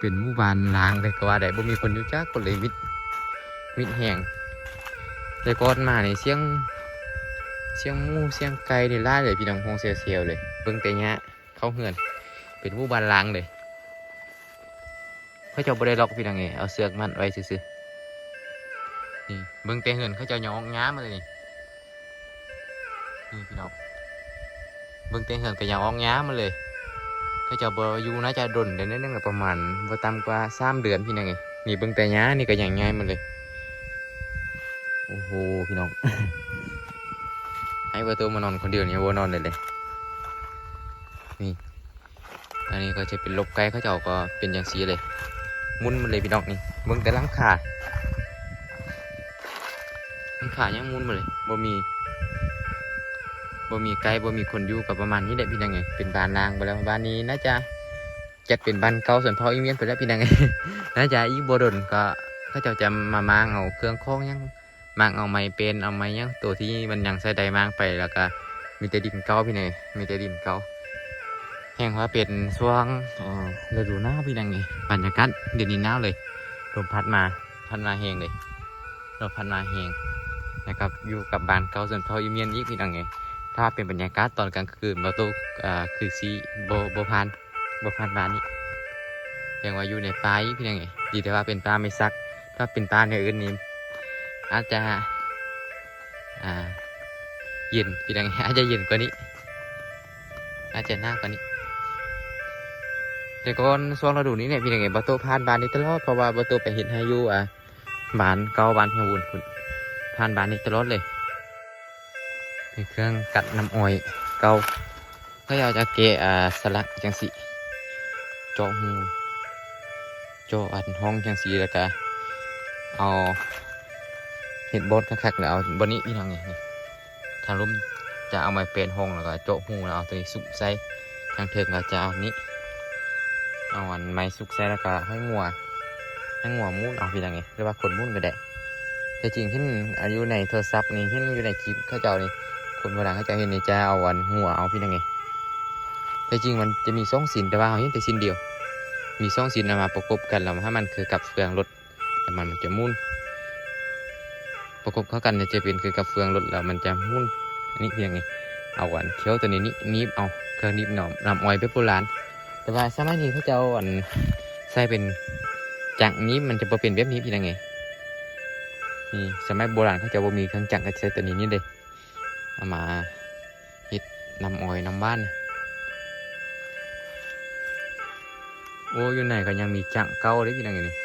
ເປັນໝູ່ບ້ານລ້າງເລີຍກໍວ່າໄດ້ ບໍ່ມີຄົນຢູ່ຈັກຄົນເລີຍ ມິດ ມິດແຮງ. ແຕ່ກ່ອນມານີ້ ສຽງ ສຽງໝູ ສຽງໄກ່ນີ້ຫຼາຍເລີຍພີ່ນ້ອງ ຮ້ອງແຊວໆເລີຍ. ເບິ່ງແຕ່ຫຍ້າເຂົ້າເຮືອນ ເປັນໝູ່ບ້ານລ້າງເລີຍ. ເຂົາເຈົ້າບໍ່ໄດ້ລັອກພີ່ນ້ອງເອີຍ ເອົາເຊືອກມັດໄວ້ຊື່ໆ. ນີ້ ເບິ່ງແຕ່ເຮືອນເຂົາເຈົ້າຍັງອອກຫຍ້າມາເລີຍນີ້. ນີ້ພີ່ນ້ອງ ເບິ່ງແຕ່ເຮືອນກໍຍັງອອກຫຍ້າມາເລີຍ. ເຂົາເຈົ້າບໍ່ຢູ່ໜ້າຈະດົນແລ້ວ ໜ້ອຍໜຶ່ງລະ ປະມານບໍ່ຕ່ຳກວ່າສາມເດືອນພີ່ນ້ອງເອີຍ. ນີ້ເບິ່ງແຕ່ຫຍ້ານີ້ກໍຍັງຍ້າຍມາເລີຍ. ໂອ້ໂຫ ພີ່ນ້ອງ ໃຫ້ບ່າວໂຕມານອນຄົນດຽວນີ້ ບໍ່ນອນໄດ້ເລີຍ. ນີ້ ອັນນີ້ກໍຈະເປັນລົບໄກ່ ເຂົາເຈົ້າກໍເປັນຈັ່ງຊີ້ເລີຍ ໝຸນໝົດເລີຍພີ່ນ້ອງ. ນີ້ເບິ່ງແຕ່ຫຼັງຄາ ຫຼັງຄາຍັງໝຸນໝົດເລີຍ ບໍ່ມີ ບໍ່ມີໄກ່ ບໍ່ມີຄົນຢູ່ ກໍປະມານນີ້ແຫຼະພີ່ນ້ອງເອີຍ. ເປັນບ້ານຮ້າງໄປແລ້ວ ບ້ານນີ້ໜ້າຈະຈັດເປັນບ້ານເກົ່າຊົນເຜົ່າອີ່ມຽນໄປແລ້ວພີ່ນ້ອງເອີຍ. ໜ້າຈະອີກບໍ່ດົນກໍເຂົາເຈົ້າຈະມາມ້າງເອົາເຄື່ອງຂອງຫຍັງ ມ້າງເອົາໄມ້ເປັນ ເອົາໄມ້ຫຍັງ ໂຕທີ່ມັນຍັງໃຊ້ໄດ້ມ້າງໄປ ແລ້ວກະມີແຕ່ດິນເກົ່າພີ່ນ້ອງເອີຍ ມີແຕ່ດິນເກົ່າ. ແຮ່ງວ່າເປັນຊ່ວງ ເອີ ລະດູໜາວພີ່ນ້ອງເອີຍ. ບັນຍາກາດດຽວນີ້ໜາວເລີຍ ລົມພັດມາ ພັດມາແຮງເລີຍ ລົມພັດມາແຮງ ແລ້ວກໍຢູ່ກັບບ້ານເກົ່າຊົນເຜົ່າອີ່ມຽນອີກພີ່ນ້ອງເອີຍ. ຖ້າເປັນບັນຍາກາດຕອນກາງຄືນ ບໍ່ຕົກ ເອີ ຄືຊິບໍ່ ບໍ່ຜ່ານ ບໍ່ຜ່ານບ້ານນີ້ ແສດງວ່າຢູ່ໃນປ່າອີກພີ່ນ້ອງເອີຍ. ດີແຕ່ວ່າເປັນປ່າໄມ້ສັກ ຖ້າເປັນປ່າແນວອື່ນນີ້ອາດຈະ ອ່າ ເຢັນພີ່ນ້ອງເອີຍ ອາດຈະເຢັນກວ່ານີ້ ອາດຈະໜາວກວ່ານີ້. ແຕ່ກ່ອນຊ່ວງລະດູນີ້ແຫຼະພີ່ນ້ອງເອີຍ ບ່າວໂຕຜ່ານບ້ານນີ້ຕະຫຼອດ ເພາະວ່າບ່າວໂຕໄປເຮັດໄຮ່ຢູ່ ອ່າ ບ້ານເກົ່າ ບ້ານເຮືອງວຸນພຸ້ນ ຜ່ານບ້ານນີ້ຕະຫຼອດເລີຍ. ເປັນເຄື່ອງກັດນ້ຳອ້ອຍເກົ່າ ເຂົາເຈົ້າຈະແກະ ອ່າ ສະຫຼັກຈັ່ງຊີ້ ເຈາະຮູ ເຈາະອັນຮ່ອງຈັ່ງຊີ້ ແລ້ວກະເອົາເຮັດບ່ອນຄັກໆ ແລ້ວເອົາບ່ອນນີ້ພີ່ນ້ອງເອີຍ. ທາງລຸ່ມຈະເອົາໄມ້ແປນຮ່ອງ ແລ້ວກະເຈາະຮູ ແລ້ວເອົາໂຕນີ້ຊຸກໃສ່. ທາງເທິງກໍຈະເອົານີ້ ເອົາອັນໄມ້ຊຸກໃສ່ ແລ້ວກໍໃຫ້ງົວ ໃຫ້ງົວໝູນເອົາພີ່ນ້ອງເອີຍ ຫຼືວ່າຄົນໝູນກໍໄດ້. ແຕ່ຈິງເຫັນ ອ່າ ຢູ່ໃນໂທລະສັບນີ້ ເຫັນຢູ່ໃນຄລິບເຂົາເຈົ້ານີ້ ຄົນໂບລານເຂົາເຈົ້າເຮັດນີ້ ຈະເອົາອັນງົວເອົາພີ່ນ້ອງເອີຍ. ແຕ່ຈິງມັນຈະມີສອງຊິ້ນ ແຕ່ວ່າເຮົາເຫັນແຕ່ຊິ້ນດຽວ ມີສອງຊິ້ນເອົາມາປະກົບກັນ ແລ້ວໃຫ້ມັນຄືກັບເຟືອງລົດ ແລ້ວມັນ ມັນຈະໝູນ ປະກົບເຂົ້າກັນ ຈະເປັນຄືກັບເຟືອງລົດ ແລ້ວມັນຈະໝູນ. ອັນນີ້ຄືຫຍັງນີ້ ເອົາອັນເຂົ້ວໂຕນີ້ນີ້ໜີບເອົາ ເຄື່ອງໜີບນ້ຳ ນ້ຳອ້ອຍແບບໂບລານ. ແຕ່ວ່າສະໄໝນີ້ເຂົາເຈົ້າ ອັນ ໃຊ້ເປັນຈັກໜີບ ມັນຈະບໍ່ເປັນແບບນີ້ພີ່ນ້ອງເອີຍ. ນີ້ສະໄໝໂບລານເຂົາເຈົ້າບໍ່ມີເຄື່ອງຈັກ ກໍໃຊ້ໂຕນີ້ນີ້ເດ້ ເອົາມາເຮັດນ້ຳອ້ອຍນ້ຳຫວານ. ໂອ້ ຢູ່ໃນກໍຍັງມີຈັກເກົ່າເດ້ພີ່ນ້ອງເອີຍນີ້.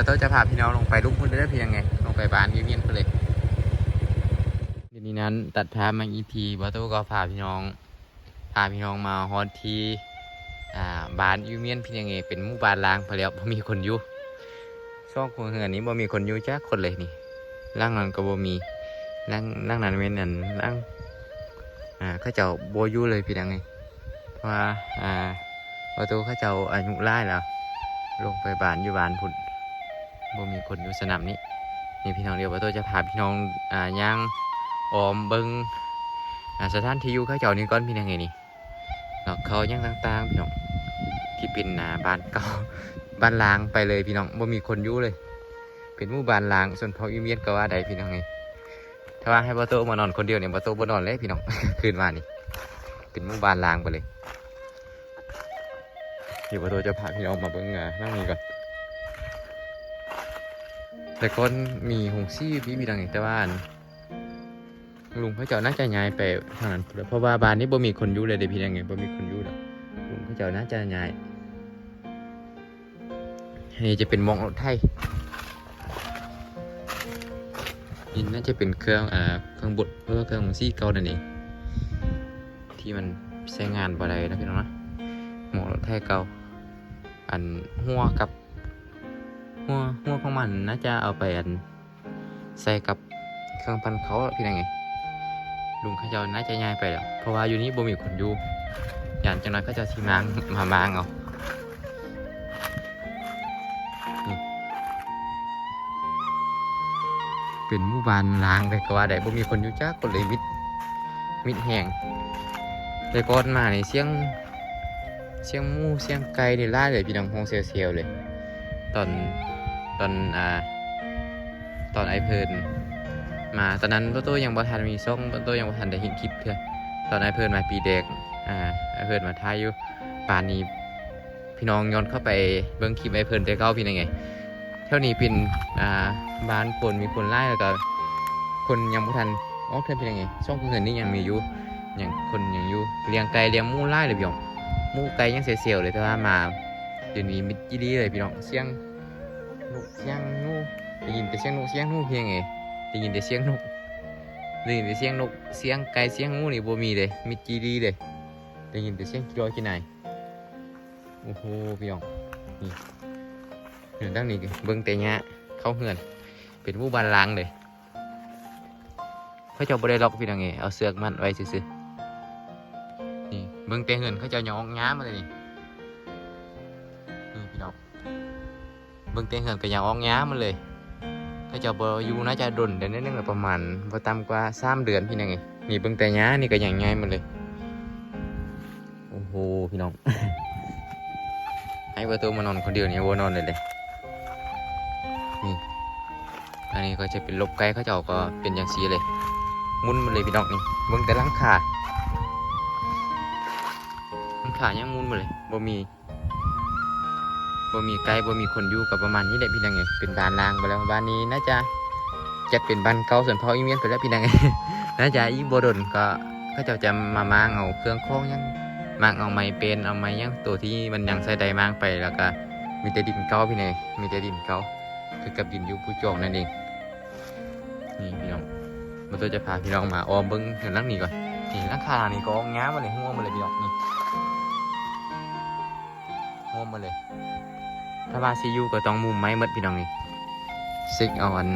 ເຮົາຈະພາພີ່ນ້ອງລົງໄປລຸ່ມພຸ້ນເດີພີ່ນ້ອງເອີຍ ລົງໄປບ້ານຢູ່ວຽງພຸ້ນເລີຍ. ດຽວນີ້ນັ້ນ ຕັດພາບມາອີກທີ ບ່າວໂຕ້ກໍພາພີ່ນ້ອງ ພາພີ່ນ້ອງມາຮອດທີ່ ອ່າ ບ້ານຢູ່ວຽງພີ່ນ້ອງເອີຍ ເປັນໝູ່ບ້ານຮ້າງໄປແລ້ວ ບໍ່ມີຄົນຢູ່. ສອງຄົວເຮືອນນີ້ບໍ່ມີຄົນຢູ່ຈັກຄົນເລີຍນີ້. ຫຼັງນັ້ນກໍບໍ່ມີ ຫຼັງ ຫຼັງນັ້ນແມ່ນອັນ ຫຼັງ ອ່າ ເຂົາເຈົ້າບໍ່ຢູ່ເລີຍພີ່ນ້ອງເອີຍ ເພາະວ່າ ອ່າ ບ່າວໂຕ້ເຂົາເຈົ້າອາຍຸຫຼາຍແລ້ວ ລົງໄປບ້ານຢູ່ບ້ານພຸ້ນ ບໍ່ມີຄົນຢູ່ສະໜາມນີ້. ນີ້ພີ່ນ້ອງ ດຽວບ່າວໂຕ້ຈະພາພີ່ນ້ອງ ອ່າ ຍ່າງອ້ອມເບິ່ງ ອ່າ ສະຖານທີ່ຢູ່ເຂົາເຈົ້ານີ້ກ່ອນພີ່ນ້ອງເອີຍ ນີ້ ເນາະ ເຂົາຫຍັງຕ່າງໆ ພີ່ນ້ອງ ທີ່ເປັນ ອ່າ ບ້ານເກົ່າ ບ້ານຮ້າງໄປເລີຍພີ່ນ້ອງ ບໍ່ມີຄົນຢູ່ເລີຍ ເປັນໝູ່ບ້ານຮ້າງຊົນເຜົ່າອີວຽດກໍວ່າໄດ້ພີ່ນ້ອງເອີຍ. ຖ້າວ່າໃຫ້ບ່າວໂຕ້ມານອນຄົນດຽວນີ້ ບ່າວໂຕ້ບໍ່ນອນເລີຍພີ່ນ້ອງ ຄືນມານີ້ ເປັນໝູ່ບ້ານຮ້າງໄປເລີຍ. ດຽວບ່າວໂຕ້ຈະພາພີ່ນ້ອງມາເບິ່ງ ອ່າ ຫຼັງນີ້ກ່ອນ. ແຕ່ກ່ອນມີໂຮງສີຢູ່ພີ້ພີ່ນ້ອງເອີຍ ແຕ່ວ່າອັນ ລຸງເຂົາເຈົ້າໜ້າຈະຍ້າຍໄປທາງນັ້ນ ເພາະວ່າບ້ານນີ້ບໍ່ມີຄົນຢູ່ເລີຍເດ້ພີ່ນ້ອງເອີຍ ບໍ່ມີຄົນຢູ່ແລ້ວ ລຸງເຂົາເຈົ້າໜ້າຈະຍ້າຍ. ອັນນີ້ຈະເປັນໝອກລົດໄຖ ນີ້ໜ້າຈະເປັນເຄື່ອງ ອ່າ ເຄື່ອງບົດ ຫຼືວ່າເຄື່ອງສີເກົ່ານັ້ນເອງ ທີ່ມັນໃຊ້ງານບໍ່ໄດ້ນະພີ່ນ້ອງນະ. ໝໍລົດໄຖເກົ່າ ອັນ ຫົວກັບ ຫົວ ຫົວຂອງມັນໜ້າຈະເອົາໄປ ອັນ ໃສ່ກັບເຄື່ອງປັ່ນເຂົ້າແລ້ວພີ່ນ້ອງເອີຍ. ລຸງເຂົາເຈົ້າໜ້າຈະຍ້າຍໄປແລ້ວ ເພາະວ່າຢູ່ນີ້ບໍ່ມີຄົນຢູ່ ຢ້ານຈັກໜ້ອຍເຂົາເຈົ້າຊິມ້າງ ມາມ້າງເອົາ. ນີ້ ເປັນໝູ່ບ້ານຮ້າງເລີຍກໍວ່າໄດ້ ບໍ່ມີຄົນຢູ່ຈັກຄົນເລີຍ ມິດ ມິດແຮງ. ແຕ່ກ່ອນມານີ້ ສຽງ ສຽງໝູ ສຽງໄກ່ນີ້ຫຼາຍເລີຍພີ່ນ້ອງ ຮ້ອງແຊວໆເລີຍ ຕອນ ຕອນ ອ່າ ຕອນອ້າຍເພິ່ນມາ ຕອນນັ້ນບ່າວໂຕ້ຍັງບໍ່ທັນມີຊ່ອງ ບ່າວໂຕ້ຍັງບໍ່ທັນໄດ້ເຮັດຄລິບເທື່ອ. ຕອນອ້າຍເພິ່ນມາປີແດກ ອ່າ ອ້າຍເພິ່ນມາຖ່າຍຢູ່ ປານນີ້ ພີ່ນ້ອງຍ້ອນເຂົ້າໄປເບິ່ງຄລິບອ້າຍເພິ່ນແຕ່ເກົ່າພີ່ນ້ອງເອີຍ. ແຖວນີ້ເປັນ ອ່າ ບ້ານຄົນ ມີຄົນຫຼາຍ ແລ້ວກໍຄົນຍັງບໍ່ທັນອອກເທື່ອພີ່ນ້ອງເອີຍ. ຊ່ອງເຮືອນນີ້ຍັງມີຢູ່ ຍັງ ຄົນຍັງຢູ່ ລ້ຽງໄກ່ລ້ຽງໝູຫຼາຍເລີຍພີ່ນ້ອງ ໝູໄກ່ຍັງເຊວໆເລີຍ. ແຕ່ວ່າມາດຽວນີ້ມິດຈີ່ລີເລີຍພີ່ນ້ອງ ສຽງນົກສຽງໜູ ໄດ້ຍິນແຕ່ສຽງນົກສຽງໜູພີ່ນ້ອງເອີຍ ໄດ້ຍິນແຕ່ສຽງນົກ ໄດ້ຍິນແຕ່ສຽງນົກ ສຽງໄກ່ສຽງໝູນີ້ບໍ່ມີເລີຍ ມິດຈີ່ລີເລີຍ ໄດ້ຍິນແຕ່ສຽງຂີ້ຮ້ອຍຂີ້ໜາຍ. ໂອ້ໂຫ ພີ່ນ້ອງ ນີ້ ເຮືອນຫຼັງນີ້ເບິ່ງແຕ່ຫຍ້າເຂົ້າເຮືອນ ເປັນໝູ່ບ້ານຮ້າງເລີຍ. ເຂົາເຈົ້າບໍ່ໄດ້ລັອກພີ່ນ້ອງເອີຍ ເອົາເຊືອກມັດໄວ້ຊື່ໆ. ນີ້ເບິ່ງແຕ່ເຮືອນເຂົາເຈົ້າຍັງອອກຫຍ້າມາເລີຍນີ້ ນີ້ພີ່ນ້ອງ ເບິ່ງແຕ່ເຮືອນກໍຍັງອອກຫຍ້າມາເລີຍ. ເຂົາເຈົ້າບໍ່ຢູ່ໜ້າຈະດົນເດືອນໜຶ່ງລະ ປະມານບໍ່ຕ່ຳກວ່າສາມເດືອນພີ່ນ້ອງເອີຍ. ນີ້ເບິ່ງແຕ່ຫຍ້ານີ້ກໍຍັງໃຫຍ່ໝົດເລີຍ. ໂອ້ໂຫ ພີ່ນ້ອງ ໃຫ້ບ່າວໂຕ້ມານອນຄົນດຽວນີ້ບໍ່ນອນໄດ້ເລີຍ. ນີ້ ອັນນີ້ກໍຈະເປັນລົບໄກ່ ເຂົາເຈົ້າກໍເປັນຈັ່ງຊີ້ເລີຍ ໝຸນໝົດເລີຍພີ່ນ້ອງ. ນີ້ເບິ່ງແຕ່ຫຼັງຄາ ຫຼັງຄາຍັງໝຸນໝົດເລີຍ ບໍ່ມີ ບໍ່ມີໄກ່ ບໍ່ມີຄົນຢູ່ ກໍປະມານນີ້ແຫຼະພີ່ນ້ອງເອີຍ. ເປັນບ້ານຮ້າງໄປແລ້ວ ບ້ານນີ້ໜ້າຈະ ຈະເປັນບ້ານເກົ່າຊົນເຜົ່າອີວຽດໄປແລ້ວພີ່ນ້ອງເອີຍ. ໜ້າຈະອີກບໍ່ດົນກໍເຂົາເຈົ້າຈະມາມ້າງເອົາເຄື່ອງຂອງຫຍັງ ມ້າງເອົາໄມ້ເປັນ ເອົາໄມ້ຫຍັງ ໂຕທີ່ມັນຍັງໃຊ້ໄດ້ມ້າງໄປ ແລ້ວກໍມີແຕ່ດິນເກົ່າພີ່ນ້ອງເອີຍ ມີແຕ່ດິນເກົ່າ ຄືກັບດິນຢູ່ພູຈອງນັ້ນເອງ. ນີ້ພີ່ນ້ອງ ບ່າວໂຕ້ຈະພາພີ່ນ້ອງມາອ້ອມເບິ່ງເຮືອນຫຼັງນີ້ກ່ອນ. ນີ້ຫຼັງຄານີ້ກໍອອກຫຍ້າໝົດເລີຍ ຮົ້ວໝົດເລີຍພີ່ນ້ອງ ນີ້ ຮົ້ວໝົດເລີຍ. ຖ້າວ່າຊິຢູ່ກໍຕ້ອງມຸງໄມ້ໝົດພີ່ນ້ອງ ນີ້ ເຊັກເອົາອັນ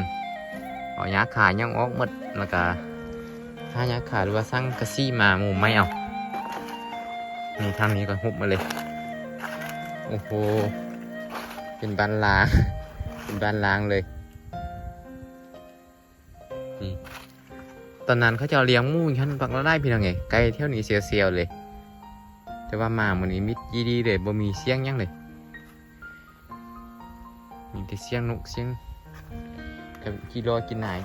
ເອົາຫຍ້າຄາຫຍັງອອກໝົດ ແລ້ວກໍຫາຫຍ້າຄາ ຫຼືວ່າສັງກະສີມາມຸງໄມ້ເອົາ. ນີ້ທາງນີ້ກໍຮຸບໝົດເລີຍ. ໂອ້ໂຫ ເປັນບ້ານຮ້າງ ເປັນບ້ານຮ້າງເລີຍ. ນີ້ ຕອນນັ້ນເຂົາເຈົ້າລ້ຽງໝູຢູ່ຫັ້ນບັກຫຼາຍໆ ພີ່ນ້ອງເອີຍ ໄກ່ແຖວນີ້ເຊວໆເລີຍ. ແຕ່ວ່າມາມື້ນີ້ມິດຈີ່ລີເລີຍ ບໍ່ມີສຽງຫຍັງເລີຍ ມີແຕ່ສຽງນົກ ສຽງກັບຂີ້ຮ້ອຍຂີ້ໜາຍ.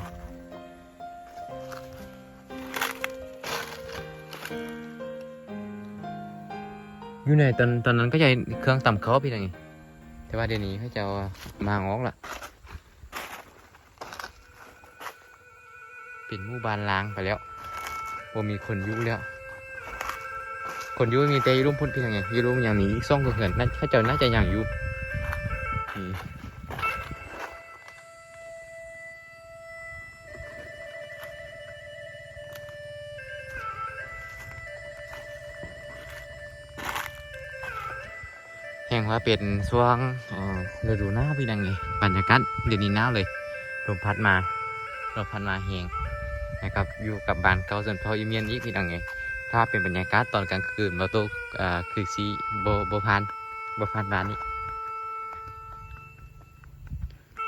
ຢູ່ໃນຕອນ ຕອນນັ້ນເຂົາເຈົ້າເຮັດເຄື່ອງຕຳເຂົ້າ ພີ່ນ້ອງເອີຍ ແຕ່ວ່າດຽວນີ້ເຂົາເຈົ້າມ້າງອອກລະ. ເປັນໝູ່ບ້ານຮ້າງໄປແລ້ວ ບໍ່ມີຄົນຢູ່ແລ້ວ. ຄົນຢູ່ມີແຕ່ຢູ່ລຸ່ມພຸ້ນ ພີ່ນ້ອງເອີຍ ຢູ່ລຸ່ມຍັງມີອີກສອງເຮືອນ ເຂົາເຈົ້າໜ້າຈະຍັງຢູ່. ນີ້ ຍັງວ່າເປັນຊ່ວງ ເອີ ລະດູໜາວພີ່ນ້ອງເອີຍ. ບັນຍາກາດດຽວນີ້ໜາວເລີຍ ລົມພັດມາ ລົມພັດມາແຮງ ແລ້ວກໍຢູ່ກັບບ້ານເກົ່າຊົນເຜົ່າອີ່ມຽນອີກພີ່ນ້ອງເອີຍ. ຖ້າເປັນບັນຍາກາດຕອນກາງຄືນ ບໍ່ໂຕ ເອີ ຄືຊິບໍ່ ບໍ່ຜ່ານ ບໍ່ຜ່ານບ້ານນີ້.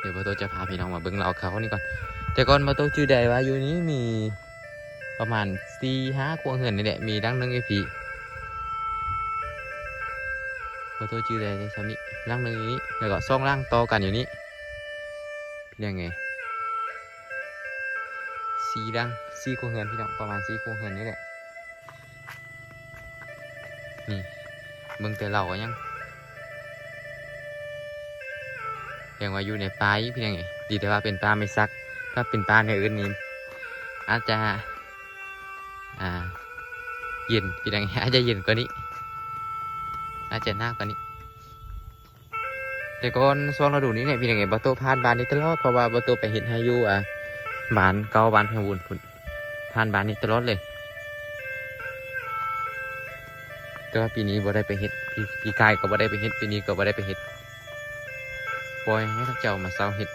ດຽວບໍ່ໂຕຈະພາພີ່ນ້ອງມາເບິ່ງເລົ້າເຂົານີ້ກ່ອນ. ແຕ່ກ່ອນບໍ່ໂຕຈື່ໄດ້ວ່າຢູ່ນີ້ມີປະມານສີ່ຫ້າຄົວເຮືອນນີ້ແຫຼະ ມີຫຼັງໜຶ່ງຢູ່ພີ້ ບໍ່ໂຕຈື່ໄດ້ເລີຍຊ່ຳນີ້ ຫຼັງໜຶ່ງຢູ່ນີ້ ແລ້ວກໍສອງຫຼັງຕໍ່ກັນຢູ່ນີ້ ພີ່ນ້ອງເອີຍ. ສີ່ຫຼັງ ສີ່ຄົວເຮືອນພີ່ນ້ອງ ປະມານສີ່ຄົວເຮືອນນີ້ແຫຼະ. ນີ້ ເບິ່ງແຕ່ເລົ້າກໍຍັງ ແສດງວ່າຢູ່ໃນປ່າອີກພີ່ນ້ອງເອີຍ. ດີແຕ່ວ່າເປັນປ່າໄມ້ສັກ ຖ້າເປັນປ່າແນວອື່ນນີ້ ອາດຈະ ອ່າ ເຢັນພີ່ນ້ອງເອີຍ ອາດຈະເຢັນກວ່ານີ້ ອາດຈະໜາວກວ່ານີ້. ແຕ່ກ່ອນຊ່ວງລະດູນີ້ແຫຼະພີ່ນ້ອງເອີຍ ບໍ່ໂຕຜ່ານບ້ານນີ້ຕະຫຼອດ ເພາະວ່າບໍ່ໂຕໄປເຮັດໄຮ່ຢູ່ ອ່າ ບ້ານເກົ່າ ບ້ານແພງວຸນພຸ້ນ ຜ່ານບ້ານນີ້ຕະຫຼອດເລີຍ. ແຕ່ວ່າປີນີ້ບໍ່ໄດ້ໄປເຮັດ ປີ ປີກາຍກໍບໍ່ໄດ້ໄປເຮັດ ປີນີ້ກໍບໍ່ໄດ້ໄປເຮັດ ປ່ອຍໃຫ້ເຂົາເຈົ້າມາເຊົ່າເຮັດ.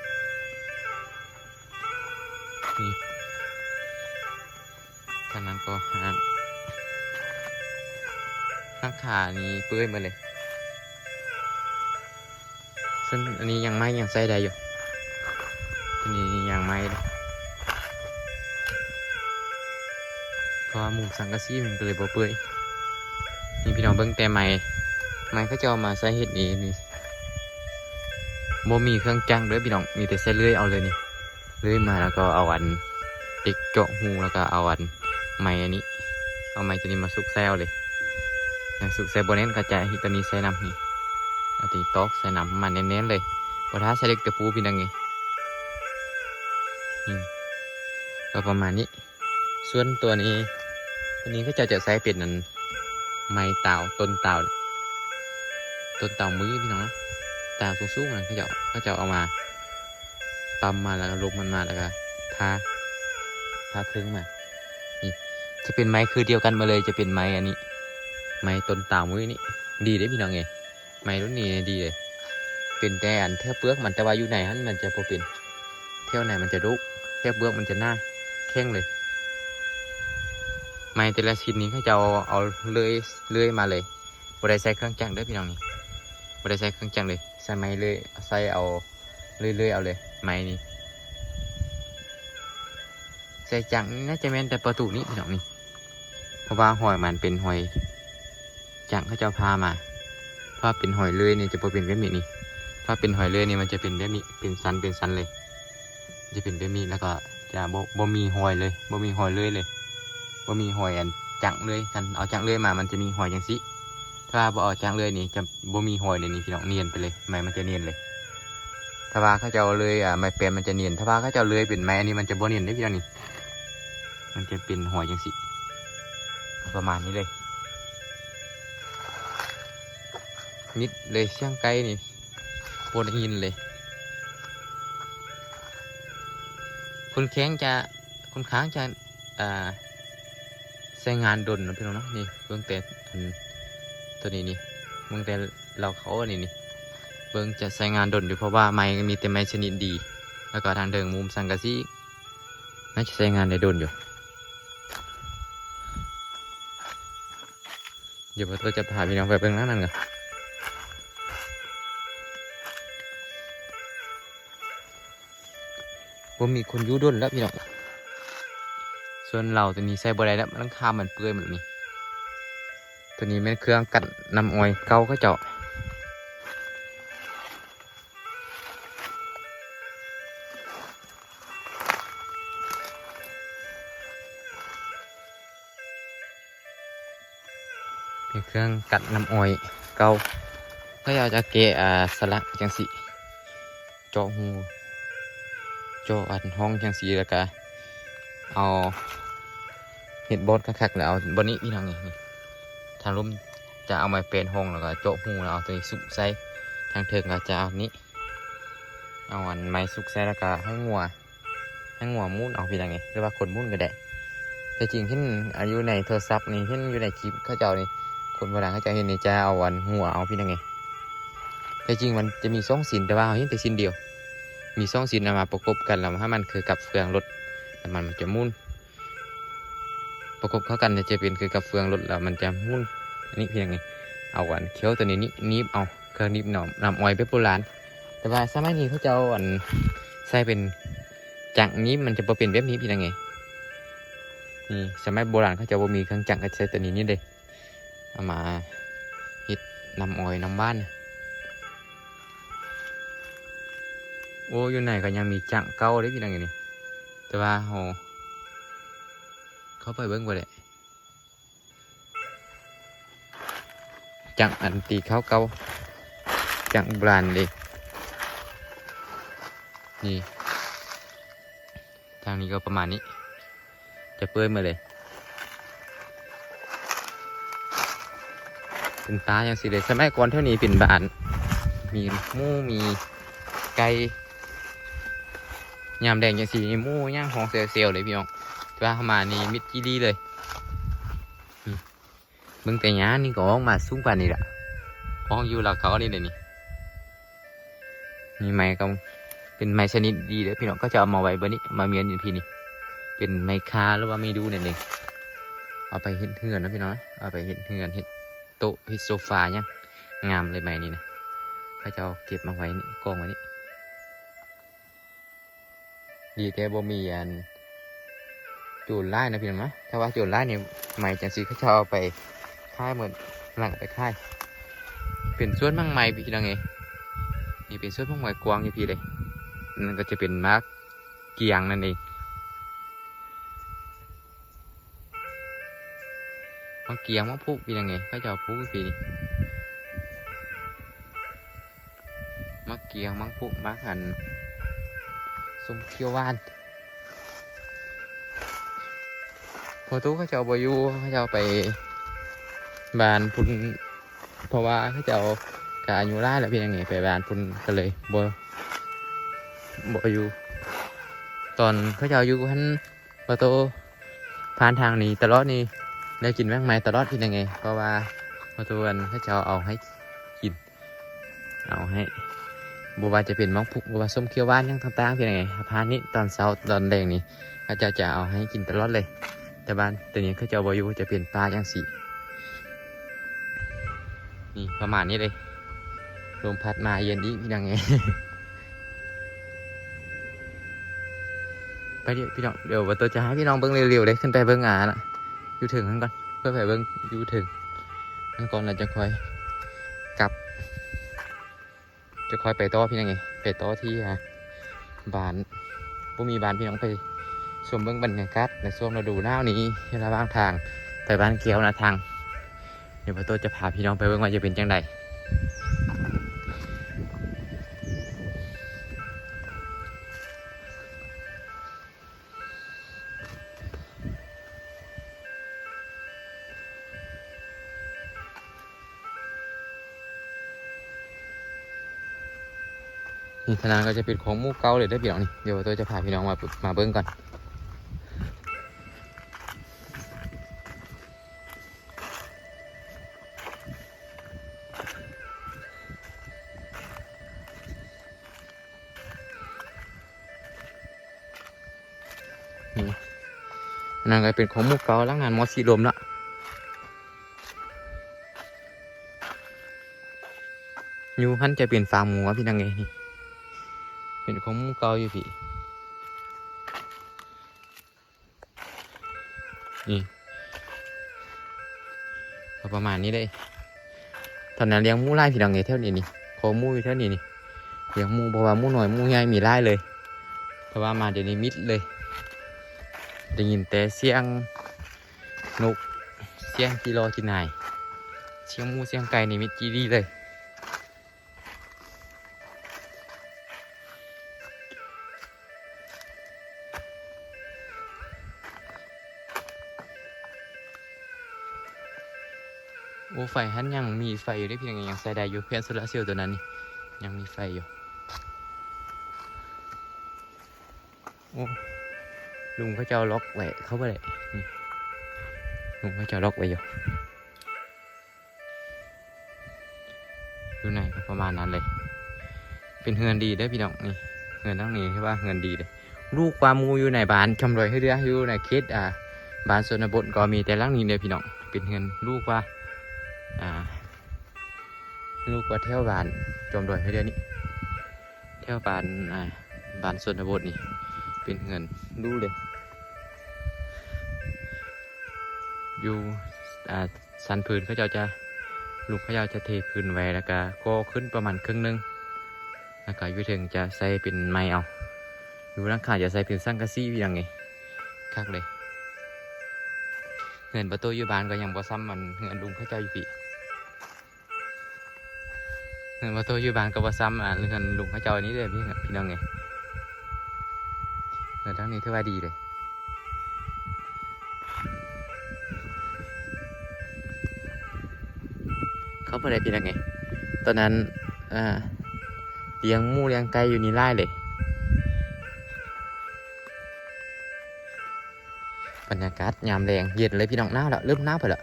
ນີ້ ທາງນັ້ນກໍຮ້າງ ຫຼັງຄານີ້ເປື່ອຍໝົດເລີຍ. ເຊິ່ງອັນນີ້ຍັງໃໝ່ ຍັງໃຊ້ໄດ້ຢູ່ ອັນນີ້ຍັງໃໝ່ເດ້ ເພາະວ່າມຸງສັງກະສີມັນກໍເລີຍບໍ່ເປື່ອຍ. ນີ້ພີ່ນ້ອງເບິ່ງແຕ່ໄມ້ ໄມ້ເຂົາເຈົ້າເອົາມາໃຊ້ເຮັດນີ້ ນີ້ ບໍ່ມີເຄື່ອງຈັກເດີພີ່ນ້ອງ ມີແຕ່ໃຊ້ເລື່ອຍເອົາເລີຍນີ້. ເລື່ອຍມາແລ້ວກໍເອົາອັນເຫຼັກເຈາະຮູ ແລ້ວກໍເອົາອັນໄມ້ອັນນີ້ ເອົາໄມ້ຕົວນີ້ມາສຸກໃສ່ເອົາເລີຍ ສຸກໃສ່ບໍ່ແໜ້ນ ກໍຈະເຮັດຕົວນີ້ໃສ່ນຳນີ້ ເອົາຕົວນີ້ຕອກໃສ່ນຳ ໃຫ້ມັນແໜ້ນໆເລີຍ ບໍ່ຖ້າໃຊ້ເຫຼັກຕະປູພີ່ນ້ອງເອີຍ. ນີ້ ກໍປະມານນີ້. ສ່ວນຕົວນີ້ ຕົວນີ້ເຂົາເຈົ້າຈະໃຊ້ເປັນອັນໄມ້ຕາວ ຕົ້ນຕາວ ຕົ້ນຕາວມືພີ່ນ້ອງເນາະ ຕາວສູງໆນັ້ນ ເຂົາເຈົ້າ ເຂົາເຈົ້າເອົາມາ ປ້ຳມາ ແລ້ວກໍລົມມັນມາ ແລ້ວກໍຜ່າ ຜ່າເຄິ່ງມາ. ນີ້ຈະເປັນໄມ້ຄືດຽວກັນໝົດເລີຍ ຈະເປັນໄມ້ອັນນີ້ ໄມ້ຕົ້ນຕາວມື້ນີ້ ດີເດ້ພີ່ນ້ອງເອີຍ. ໄມ້ລຸ້ນນີ້ດີເລີຍ ເປັນແຕ່ອັນແຖວເປືອກມັນ ແຕ່ວ່າຢູ່ໃນຫັ້ນມັນຈະບໍ່ເປັນ ແຖວໃນມັນຈະດຸ ແຖວເປືອກມັນຈະໜາແຂງເລີຍ. ໄມ້ແຕ່ລະຊິ້ນນີ້ເຂົາເຈົ້າເອົາເລື່ອຍ ເລື່ອຍມາເລີຍ ບໍ່ໄດ້ໃຊ້ເຄື່ອງຈັກເດີພີ່ນ້ອງນີ້ ບໍ່ໄດ້ໃຊ້ເຄື່ອງຈັກເລີຍ ໃຊ້ໄມ້ເລື່ອຍ ໃຊ້ເອົາ ເລື່ອຍໆເອົາເລີຍ ໄມ້ນີ້. ໃຊ້ຈັກນີ້ໜ້າຈະແມ່ນແຕ່ປະຕູນີ້ພີ່ນ້ອງນີ້ ເພາະວ່າຮອຍມັນເປັນຮອຍຈັກເຂົາເຈົ້າຜ່າມາ ຖ້າເປັນຮອຍເລື່ອຍນີ້ຈະບໍ່ເປັນແບບນີ້ນີ້ ຖ້າເປັນຮອຍເລື່ອຍນີ້ມັນຈະເປັນແບບນີ້ ເປັນຊັ້ນເປັນຊັ້ນເລີຍ ຈະເປັນແບບນີ້ ແລ້ວກໍຈະບໍ່ ບໍ່ມີຮອຍເລີຍ ບໍ່ມີຮອຍເລື່ອຍເລີຍ ບໍ່ມີຮອຍອັນຈັກເລື່ອຍ. ຄັນເອົາຈັກເລື່ອຍມາມັນຈະມີຮອຍຈັ່ງຊີ້ ຖ້າບໍ່ເອົາຈັກເລື່ອຍນີ້ຈະບໍ່ມີຮອຍເລີຍນີ້ພີ່ນ້ອງ ນຽນໄປເລີຍ ໄມ້ມັນຈະນຽນເລີຍ. ຖ້າວ່າເຂົາເຈົ້າເລື່ອຍ ອ່າ ໄມ້ແປນມັນຈະນຽນ ຖ້າວ່າເຂົາເຈົ້າເລື່ອຍເປັນໄມ້ອັນນີ້ມັນຈະບໍ່ນຽນເດ້ພີ່ນ້ອງນີ້ ມັນຈະເປັນຮອຍຈັ່ງຊີ້ ປະມານນີ້ເລີຍ ມິດເລີຍ ສຽງໄກ່ນີ້ບໍ່ໄດ້ຍິນເລີຍ. ຄ່ອນຂ້າງຈະ ຄ່ອນຂ້າງຈະ ອ່າ ໃຊ້ງານດົນເນາະພີ່ນ້ອງເນາະ. ນີ້ເບິ່ງແຕ່ອັນຕົວນີ້ນີ້ ເບິ່ງແຕ່ເລົ້າເຂົາອັນນີ້ນີ້ ເບິ່ງຈະໃຊ້ງານດົນຢູ່ ເພາະວ່າໄມ້ມີແຕ່ໄມ້ຊະນິດດີ ແລ້ວກໍທາງເທິງມຸງສັງກະສີ ໜ້າຈະໃຊ້ງານໄດ້ດົນຢູ່. ດຽວບໍ່ໂຕຈະພາພີ່ນ້ອງໄປເບິ່ງຫຼັງນັ້ນກ່ອນ. ບໍ່ມີຄົນຢູ່ດົນແລ້ວພີ່ນ້ອງ. ສ່ວນເລົ້າຕົວນີ້ໃຊ້ບໍ່ໄດ້ແລ້ວ ຫຼັງຄາມັນເປື່ອຍໝົດນີ້. ຕົວນີ້ແມ່ນເຄື່ອງກັດນ້ຳອ້ອຍເກົ່າເຂົາເຈົ້າ. ເປັນເຄື່ອງກັດນ້ຳອ້ອຍເກົ່າ ເຂົາເຈົ້າຈະແກະ ອ່າ ສະຫຼັກຈັ່ງຊີ້ ເຈາະຮູ ເຈາະອັນຮ່ອງຈັ່ງຊີ້ ແລ້ວກະເອົາ ເຮັດບ່ອນຄັກໆ ແລ້ວເອົາບ່ອນນີ້ພີ່ນ້ອງນີ້ ທາງລຸ່ມຈະເອົາໄມ້ແປນຮ່ອງ ແລ້ວກະເຈາະຮູ ແລ້ວເອົາຕົວນີ້ສຸກໃສ່ ທາງເທິງກໍຈະເອົານີ້ ເອົາອັນໄມ້ສຸກໃສ່ ແລ້ວກະໃຫ້ງົວ ໃຫ້ງົວໝູນເອົາພີ່ນ້ອງເອີຍ ຫຼືວ່າຄົນໝູນກໍໄດ້. ແຕ່ຈິງເຫັນ ອ່າ ຢູ່ໃນໂທລະສັບນີ້ ເຫັນຢູ່ໃນຄລິບເຂົາເຈົ້ານີ້ ຄົນໂບລານເຂົາເຈົ້າເຮັດນີ້ ຈະເອົາອັນງົວເອົາພີ່ນ້ອງເອີຍ. ແທ້ຈິງມັນຈະມີສອງຊິ້ນ ແຕ່ວ່າເຮົາເຫັນແຕ່ຊິ້ນດຽວ. ມີສອງຊິ້ນເອົາມາປະກົບກັນ ແລ້ວໃຫ້ມັນຄືກັບເຟືອງລົດ ແລ້ວມັນ ມັນຈະໝູນ ປະກົບເຂົ້າກັນ ແລ້ວຈະເປັນຄືກັບເຟືອງລົດ ແລ້ວມັນຈະໝູນ. ອັນນີ້ເປັນຫຍັງນີ້? ເອົາອັນເຂັມໂຕນີ້ໜີບ ໜີບເອົາ ເຄື່ອງໜີບນ້ຳ ນ້ຳອ້ອຍແບບໂບລານ. ແຕ່ວ່າສະໄໝນີ້ເຂົາເຈົ້າ ອັນ ໃຊ້ເປັນຈັກໜີບ ມັນຈະບໍ່ເປັນແບບນີ້ ເປັນຫຍັງນີ້? ນີ້ ສະໄໝໂບລານເຂົາເຈົ້າບໍ່ມີເຄື່ອງຈັກ ເຂົາໃຊ້ໂຕນີ້ ນີ້ເດ້ ເອົາມາເຮັດນ້ຳອ້ອຍນ້ຳຫວານ. ໂອ້ ຢູ່ໃນກໍຍັງມີຈັກເກົ່າເດ້ ພີ່ນ້ອງເອີຍນີ້ ແຕ່ວ່າເຮົາເຂົ້າໄປເບິ່ງບໍ່ໄດ້. ຈັກອັນຕີເຂົ້າເກົ່າ ຈັກໂບລານເດ້. ນີ້ ທາງນີ້ກໍປະມານນີ້ ຈະເປື່ອຍໝົດເລີຍ ເປັນຕາຈັ່ງຊີ້ເດ້. ສະໄໝກ່ອນແຖວນີ້ເປັນບ້ານ ມີໝູ ມີໄກ່ ຍາມແລງຈັ່ງຊີ້ ໝູຍ່າງຮ້ອງແຊວໆເລີຍ ພີ່ນ້ອງ. ແຕ່ວ່າເຮົາມານີ້ມິດຈີ່ລີເລີຍ. ອືມ ເບິ່ງແຕ່ຫຍ້ານີ້ກໍອອກມາສູງປານນີ້ລະ ອອກຢູ່ລາວເກົ່ານີ້ເດ້ນີ້. ມີໄມ້ກໍເປັນໄມ້ຊະນິດດີເດ້ ພີ່ນ້ອງ ເຂົາເຈົ້າເອົາມາໄວ້ເບິດນີ້ ມາມ້ຽນຢູ່ພີ້ນີ້ ເປັນໄມ້ຂ່າ ຫຼືວ່າໄມ້ດູ່ນັ້ນເອງ. ເອົາໄປເຮັດເຮືອນເນາະ ພີ່ນ້ອງ ເອົາໄປເຮັດເຮືອນ ເຮັດໂຕະ ເຮັດໂຊຟາຫຍັງ ງາມເລີຍໄມ້ນີ້ນະ. ເຂົາເຈົ້າເກັບມາໄວ້ນີ້ ກອງໄວ້ນີ້. ດີແຕ່ບໍ່ມີອັນໂຈນຫຼາຍນະ ພີ່ນ້ອງນະ. ຖ້າວ່າໂຈນຫຼາຍນີ້ ໄມ້ຈັ່ງຊີ້ເຂົາເຈົ້າເອົາໄປຂາຍໝົດ ລັກເອົາໄປຂາຍ. ເປັນສວນໝາກໄມ້ ພີ່ນ້ອງເອີຍ ນີ້ເປັນສວນໝາກໄມ້ກວ້າງຢູ່ພີ້ເດ້. ນັ້ນກໍຈະເປັນໝາກກຽງນັ້ນເອງ. ໝາກກຽງ ໝາກພຸກ ເປັນຫຍັງນີ້ ເຂົາເຈົ້າປູກປີນີ້ ໝາກກຽງ ໝາກພຸກ ໝາກອັນ ສົ້ມຂຽວຫວານ. ພໍ່ຕູ້ເຂົາເຈົ້າບໍ່ຢູ່ ເຂົາເຈົ້າໄປບ້ານພຸ້ນ ເພາະວ່າເຂົາເຈົ້າກໍອາຍຸຫຼາຍແລ້ວ ເປັນຫຍັງນີ້ ໄປບ້ານພຸ້ນ ກໍເລີຍບໍ່ ບໍ່ຢູ່. ຕອນເຂົາເຈົ້າຢູ່ຫັ້ນ ບໍ່ໂຕຜ່ານທາງນີ້ຕະຫຼອດນີ້ ໄດ້ກິນໝາກໄມ້ຕະຫຼອດ ເປັນຫຍັງເອີຍ ເພາະວ່າບໍ່ໂຕອັນ ເຂົາເຈົ້າເອົາໃຫ້ກິນ ເອົາໃຫ້ ບໍ່ວ່າຈະເປັນໝາກພຸກ ຫຼືວ່າສົ້ມຂຽວຫວານຫຍັງຕ່າງໆ ເປັນຫຍັງເອີຍ. ຜ່ານນີ້ຕອນເຊົ້າຕອນແລງນີ້ ເຂົາເຈົ້າຈະເອົາໃຫ້ກິນຕະຫຼອດເລີຍ. ແຕ່ບ້ານໂຕນີ້ເຂົາເຈົ້າບໍ່ຢູ່ ຈະເປັນປ່າຈັ່ງຊີ້. ນີ້ປະມານນີ້ເລີຍ ລົມພັດມາເຢັນອີກ ພີ່ນ້ອງເອີຍ. ໄປເດີພີ່ນ້ອງ ດຽວບໍ່ໂຕຈະໃຫ້ພີ່ນ້ອງເບິ່ງເລັວໆເດ້ ຂຶ້ນໄປເບິ່ງ ອ່າ ຢູ່ເທິງຫັ້ນກ່ອນ ເພື່ອໄປເບິ່ງຢູ່ເທິງຫັ້ນກ່ອນ ແລ້ວຈະຄ່ອຍກັບ ຈະຄ່ອຍໄປຕໍ່ ພີ່ນ້ອງເອີຍ ໄປຕໍ່ທີ່ ອ່າ ບ້ານ ບໍ່ມີບ້ານ ພີ່ນ້ອງ ໄປຊົມເບິ່ງບັນຍາກາດໃນຊ່ວງລະດູໜາວນີ້ ລະຫວ່າງທາງໄປບ້ານແກ້ວນາທາງ. ດຽວບໍ່ໂຕຈະພາພີ່ນ້ອງໄປເບິ່ງວ່າຈະເປັນຈັ່ງໃດ. ນີ້ທາງນັ້ນກໍຈະເປັນຂອງໝູ່ເກົ່າເລີຍເດີພີ່ນ້ອງນີ້. ດຽວໂຕຈະພາພີ່ນ້ອງມາ ມາເບິ່ງກ່ອນ. ນີ້ ອັນນັ້ນກໍເປັນຂອງໝູ່ເກົ່າ ຫຼັງນັ້ນໝໍສີລົມລະ. ຢູ່ຫັ້ນຈະເປັນຟາໝູ ພີ່ນ້ອງເອີຍ. ນີ້ເປັນຂອງໝູ່ເກົ່າຢູ່ພີ້. ນີ້ ກໍປະມານນີ້ເດ້. ຕອນນັ້ນລ້ຽງໝູຫຼາຍ ພີ່ນ້ອງເອີຍ ແຖວນີ້ນີ້ ຄອກໝູຢູ່ແຖວນີ້ນີ້ ລ້ຽງໝູ ເພາະວ່າໝູນ້ອຍໝູໃຫຍ່ມີຫຼາຍເລີຍ. ແຕ່ວ່າມາດຽວນີ້ມິດເລີຍ ໄດ້ຍິນແຕ່ສຽງນົກ ສຽງຈີ່ລໍຈີ່ນາຍ ສຽງໝູສຽງໄກ່ນີ້ມິດຈີ່ລີເລີຍ. ໂອ້ ໄຟຫັ້ນຍັງມີໄຟຢູ່ເດ້ພີ່ນ້ອງ ຍັງໃຊ້ໄດ້ຢູ່ ແຜງໂຊລາເຊວໂຕນັ້ນນີ້ ຍັງມີໄຟຢູ່. ໂອ້ ລຸງເຂົາເຈົ້າລັອກໄວ້ ເຂົ້າບໍ່ໄດ້. ນີ້ ລຸງເຂົາເຈົ້າລັອກໄວ້ຢູ່. ຢູ່ໃນກໍປະມານນັ້ນເລີຍ. ເປັນເຮືອນດີເດີພີ່ນ້ອງ. ນີ້ເຮືອນຫຼັງນີ້ຖືວ່າເຮືອນດີເດີ. ຫຼູກກວ່າໝູ່ຢູ່ໃນບ້ານຈອມດອຍເຮືອ ຢູ່ໃນເຂດ ອ່າ ບ້ານຊົນນະບົດກໍມີແຕ່ຫຼັງນີ້ເດີພີ່ນ້ອງ. ເປັນເຮືອນຫຼູກກວ່າ ອ່າ ຫຼູກກວ່າແຖວບ້ານຈອມດອຍເຮືອນີ້. ແຖວບ້ານ ອ່າ ບ້ານຊົນນະບົດນີ້ເປັນເຮືອນຫຼູເລີຍ. ຢູ່ ອ່າ ສັນພື້ນເຂົາເຈົ້າຈະ ລຸງເຂົາເຈົ້າຈະເທພື້ນໄວ້ ແລ້ວກະກໍ່ຂຶ້ນປະມານເຄິ່ງໜຶ່ງ ແລ້ວກະຢູ່ເທິງຈະໃສ່ເປັນໄມ້ເອົາ. ຢູ່ຫຼັງຄາຈະໃສ່ເປັນສັງກະສີ ພີ່ນ້ອງເອີຍ. ຄັກເລີຍ. ເຮືອນປະຕູຢູ່ບ້ານກໍຍັງບໍ່ສ່ຳອັນເຮືອນລຸງເຂົາເຈົ້າຢູ່ພີ້. ເຮືອນປະຕູຢູ່ບ້ານກໍບໍ່ສ່ຳ ອ່າ ເຮືອນລຸງເຂົາເຈົ້ານີ້ເດີ ພີ່ ພີ່ນ້ອງເອີຍ. ເຮືອນຫຼັງນີ້ຖືວ່າດີເລີຍ. ເຂົ້າບໍ່ໄດ້ ພີ່ນ້ອງເອີຍ. ຕອນນັ້ນ ອ່າ ລ້ຽງໝູລ້ຽງໄກ່ຢູ່ນີ້ຫຼາຍເລີຍ. ບັນຍາກາດຍາມແລງເຢັນເລີຍພີ່ນ້ອງ. ໜາວລະ ເລີ່ມໜາວໄປລະ.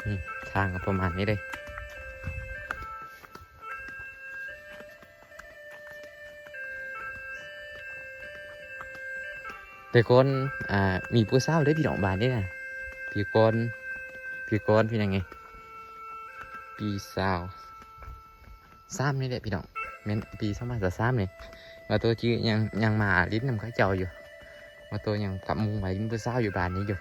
ນີ້ທາງກໍປະມານນີ້ເດ້. ແຕ່ກ່ອນ ອ່າ ມີຜູ້ສາວເດ້ພີ່ນ້ອງ ບ້ານນີ້ນະ. ປີກ່ອນ ປີກ່ອນ ພີ່ນ້ອງເອີຍ ປີຊາວ ສາມນີ້ແຫຼະພີ່ນ້ອງ. ແມ່ນປີສອງພັນຊາວສາມນີ້ ບ່າວໂຕຈື່ຍັງ ຍັງມາຫຼິ້ນນຳເຂົາເຈົ້າຢູ່. ບ່າວໂຕຍັງກັບໝູ່ມາຫຼິ້ນຜູ້ສາວຢູ່ບ້ານນີ້ຢູ່.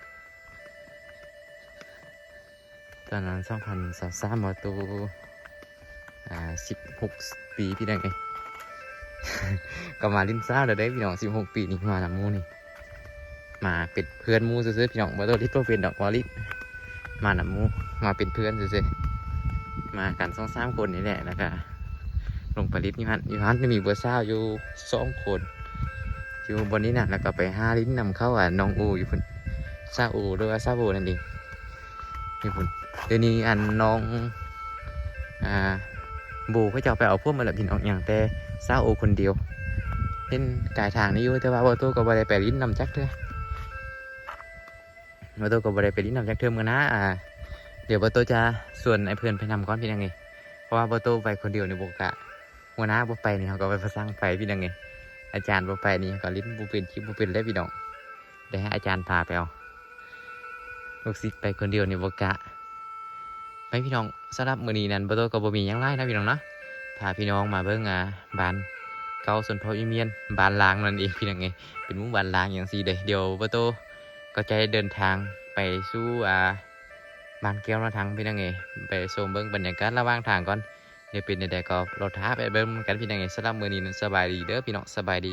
ຕອນນັ້ນສອງພັນຊາວສາມ ບ່າວໂຕ ອ່າ ສິບຫົກປີ ພີ່ນ້ອງເອີຍ. ກໍມາຫຼິ້ນສາວແລ້ວເດ້ພີ່ນ້ອງ ສິບຫົກປີນີ້ ມານຳໝູ່ນີ້. ມາເປັນເພື່ອນໝູ່ຊື່ໆ ພີ່ນ້ອງ. ບໍ່ຕ້ອງລິດບໍ່ເປັນດອກ ບໍ່ລິດ ມານຳໝູ່ ມາເປັນເພື່ອນຊື່ໆ. ມາກັນສອງສາມຄົນນີ້ແຫຼະ ແລ້ວກະລົງໄປລິດຢູ່ຫັ້ນ. ຢູ່ຫັ້ນມີຜູ້ສາວຢູ່ສອງຄົນ ຢູ່ບ່ອນນີ້ນະ. ແລ້ວກະໄປຫາລິນນຳເຂົາ ອັນນ້ອງໂອຢູ່ພຸ້ນ ສາວໂອ ຫຼືວ່າສາວໂບນັ້ນເອງ ຢູ່ພຸ້ນ. ດຽວນີ້ອັນນ້ອງ ອ່າ ໂບເຂົາເຈົ້າໄປເອົາຜົວໝົດແລ້ວພີ່ນ້ອງ ຍັງແຕ່ສາວໂອຄົນດຽວ. ເຫັນກາຍທາງນີ້ຢູ່ ແຕ່ວ່າບ່າວໂຕກໍບໍ່ໄດ້ໄປຫຼິ້ນນຳຈັກເທື່ອ. ບ່າວໂຕກໍບໍ່ໄດ້ໄປຫຼິ້ນນຳຈັກເທື່ອມື້ໜ້າ. ອ່າ ດຽວບ່າວໂຕຈະຊວນອ້າຍເພື່ອນໄປນຳກ່ອນ ພີ່ນ້ອງເອີຍ. ເພາະວ່າບ່າວໂຕໄປຄົນດຽວນີ້ບໍ່ກະ ຫົວໜ້າບໍ່ໄປນີ້ ເຮົາກໍໄປປະສັງໄປ ພີ່ນ້ອງເອີຍ. ອາຈານບໍ່ໄປນີ້ ເຮົາກໍຫຼິ້ນບໍ່ເປັນ ຄລິບບໍ່ເປັນແລ້ວ ພີ່ນ້ອງ. ໄດ້ໃຫ້ອາຈານພາໄປເອົາ. ລູກສິດໄປຄົນດຽວນີ້ບໍ່ກະ. ໄປພີ່ນ້ອງ ສຳລັບມື້ນີ້ນັ້ນ ບ່າວໂຕກໍບໍ່ມີຫຍັງຫຼາຍນະພີ່ນ້ອງເນາະ. ພາພີ່ນ້ອງມາເບິ່ງ ອ່າ ບ້ານເກົ່າຊົນເຜົ່າອີ່ມຽນ ບ້ານລ້າງນັ້ນເອງ ພີ່ນ້ອງເອີຍ. ເປັນໝູ່ບ້ານລ້າງຈັ່ງຊີ້ເດ້. ດຽວບ່າວໂຕກໍຈະເດີນທາງໄປສູ່ ອ່າ ບ້ານແກ້ວນາທັງ ພີ່ນ້ອງເອີຍ. ໄປຊົມເບິ່ງບັນຍາກາດລະຫວ່າງທາງກ່ອນ. ດຽວເປັນແນວໃດກໍລໍຖ້າໄປເບິ່ງນຳກັນ ພີ່ນ້ອງເອີຍ. ສຳລັບມື້ນີ້ນັ້ນ ສະບາຍດີເດີພີ່ນ້ອງ ສະບາຍດີ.